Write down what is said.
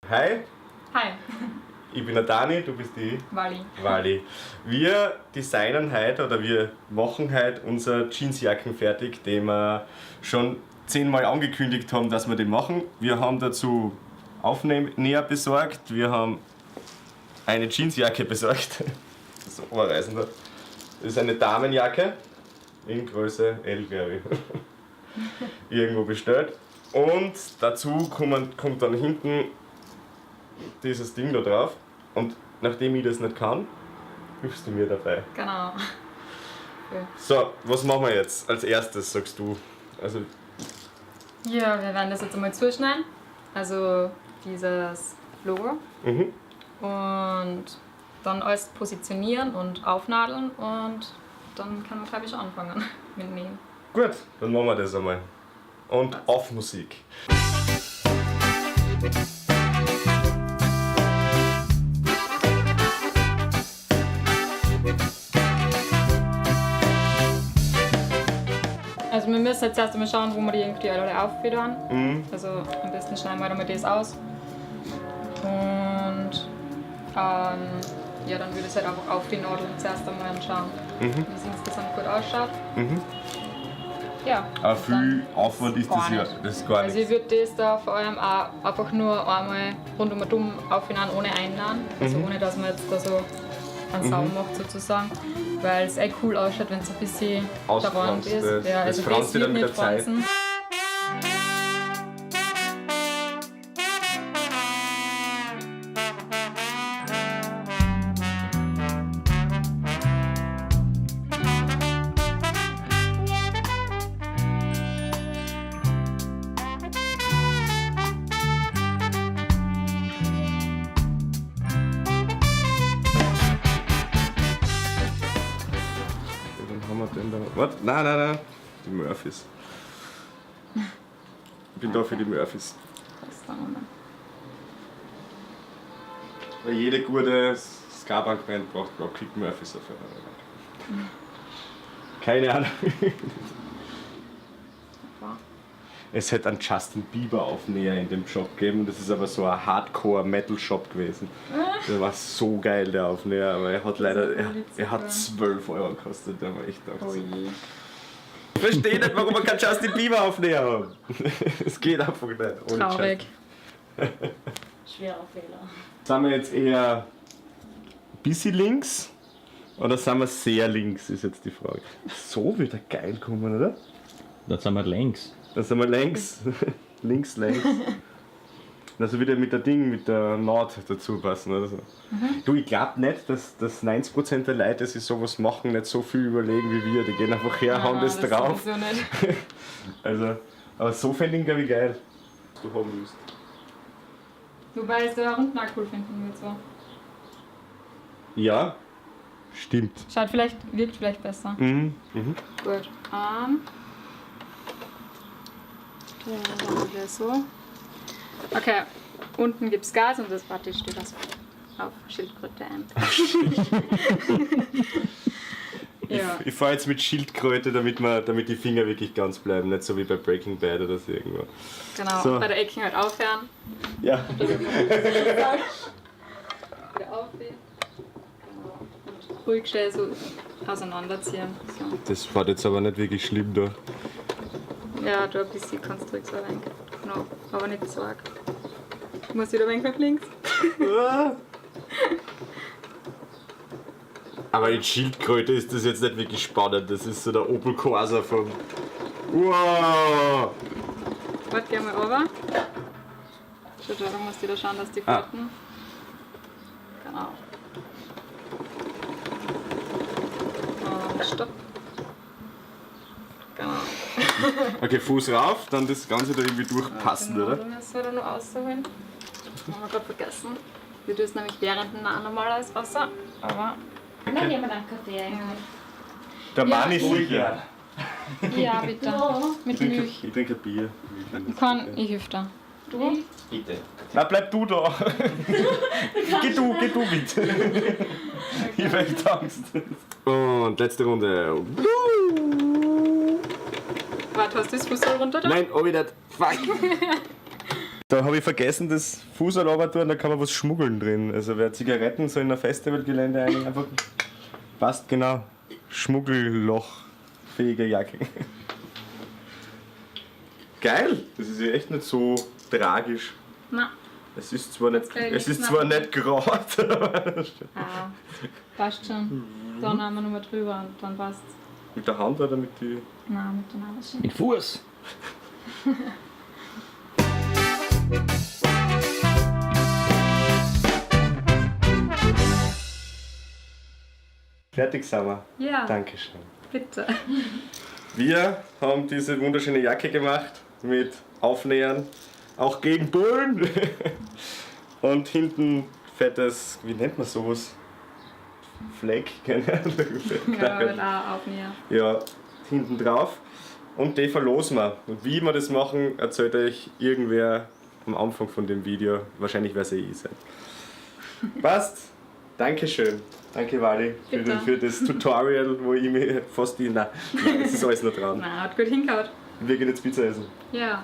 Hi, Hi, ich bin der Dani, du bist die Wally. Wally. Wir designen heute oder wir machen heute unser Jeansjacken fertig, den wir schon 10-mal angekündigt haben, dass wir den machen. Wir haben dazu Aufnäher besorgt, wir haben eine Jeansjacke besorgt. Das ist oberreißender. Das ist eine Damenjacke in Größe L, glaube ich. Irgendwo bestellt. Und dazu kommt dann hinten dieses Ding da drauf. Und nachdem ich das nicht kann, hilfst du mir dabei. Genau. So, was machen wir jetzt als erstes, sagst du? Also, Ja, wir werden das jetzt einmal zuschneiden. Also dieses Logo. Und dann alles positionieren und aufnadeln und dann kann man, glaube ich, schon anfangen mit Nähen. Gut, dann machen wir das einmal. Und auf Musik. Also wir müssen jetzt erst einmal schauen, wo wir die irgendwie alle auffedern. Also am besten schneiden wir halt einmal das aus. Und ja, dann würde ich es halt einfach auf die Nadeln zuerst einmal anschauen, wie es insgesamt gut ausschaut. Ja. Aber viel dann Aufwand ist das gar ja. nicht. Das ist gar Also ich nichts. würde das da vor allem auch einfach nur einmal rund um den Dumm aufhinein ohne einnähen. Also ohne, dass man jetzt da so einen Saum macht sozusagen. Weil es eh cool ausschaut, wenn es ein bisschen der Rand Ausgefranst ist. ist. Ja, Das also franzt das sich dann wird mit nicht der Zeit. franzen. Dann haben wir den da. Warte, nein, nein, nein. Die Murphys. Ich bin da für die Murphys. Das dann nochmal. Weil jede gute Ska-Punk-Band braucht Dropkick Murphys auf einer Bank. Keine Ahnung. Es hätte einen Justin Bieber Aufnäher in dem Shop gegeben. Das ist aber so ein Hardcore-Metal-Shop gewesen. Der war so geil, der Aufnäher, aber er hat leider, er hat 12 Euro gekostet. Da war ich gedacht, Oh so. je. Ich verstehe nicht, warum man keinen Justin Bieber Aufnäher hat. Es geht einfach nicht. Ohne Traurig. Schwerer Fehler. Sind wir jetzt eher ein bisschen links oder sind wir sehr links, ist jetzt die Frage. So wird er geil kommen, oder? Da sind wir längs. Da sind wir längs. Links, längs. Also wieder mit der Ding, mit der Naht dazu passen oder so. Du, ich glaub nicht, dass 90% der Leute, die sich sowas machen, nicht so viel überlegen wie wir. Die gehen einfach her, hauen das, drauf. sowieso nicht. Also, aber so fände ich ihn, glaub ich, geil. Du haben willst. Wobei ich es da unten auch cool finden würde. So. Ja, stimmt. Schaut vielleicht, wirkt vielleicht besser. Gut. Ja, dann machen wir so. Okay, unten gibt es Gas und das warte, ich steht das auf Schildkröte ein. Ja. Ich fahre jetzt mit Schildkröte, damit die Finger wirklich ganz bleiben, nicht so wie bei Breaking Bad oder so irgendwo. Genau, So. bei der Ecken halt aufhören. Ja. Wieder aufhören. Genau. Und ruhig schnell so auseinanderziehen. So. Das fährt jetzt aber nicht wirklich schlimm da. Ja, da ein bisschen kannst du ruhig so rein. Genau, aber nicht so arg. Ich muss wieder ein wenig nach links. Aber in Schildkröte ist das jetzt nicht wirklich spannend. Das ist so der Opel Corsa vom. Wow! Warte, geh mal runter. Schau, da musst du da schauen, dass die Ah. Falten. Genau. Und stopp. Genau. Okay, Fuß rauf, dann das Ganze da irgendwie durchpassen, Genau, oder? Da müssen wir da noch rausholen. Das haben wir gerade vergessen. Wir tun es nämlich während dem Nähen normalerweise raus. Aber. Nein, jemand einen Kaffee eigentlich. Der Ja. Mann ist sicher. Ja, bitte. Mit Ich trinke, Milch. ich trinke Bier. Ich kann, ich helfe dir. Du? Bitte. Na, bleib du da. Geh du mit. Ich hab echt Angst. Und letzte Runde. Warte, hast du das Fuß so runter da? Nein, oh wieder. Fuck. Da habe ich vergessen, das Fußerl runter tun, da kann man was schmuggeln drin. Also wer Zigaretten so in ein Festivalgelände ein, einfach passt genau. Schmuggellochfähige Jacke. Geil! Das ist ja echt nicht so tragisch. Na, Es ist zwar nicht, gleich es ist nichts zwar machen. nicht gerade, aber ah, passt schon. Dann haben wir nochmal drüber und dann passt's. mit der Hand oder mit die. Nein, mit der Nase. Mit Fuß. Fertig sind wir. Ja, Dankeschön. bitte. Wir haben diese wunderschöne Jacke gemacht mit Aufnähern, auch gegen Bullen. Und hinten fettes, wie nennt man sowas? Fleck, keine Ahnung. Ja, wird auch aufnäher. Ja, hinten drauf. Und die verlosen wir. Und wie wir das machen, erzählt euch irgendwer am Anfang von dem Video. Wahrscheinlich wer es eh ich sein. Passt. Dankeschön. Danke, Wally, Bitte. für das Tutorial, wo ich mir fast die. Nein, nein, es ist alles noch dran. Na, hat gut hingehauen. Wir gehen jetzt Pizza essen. Ja.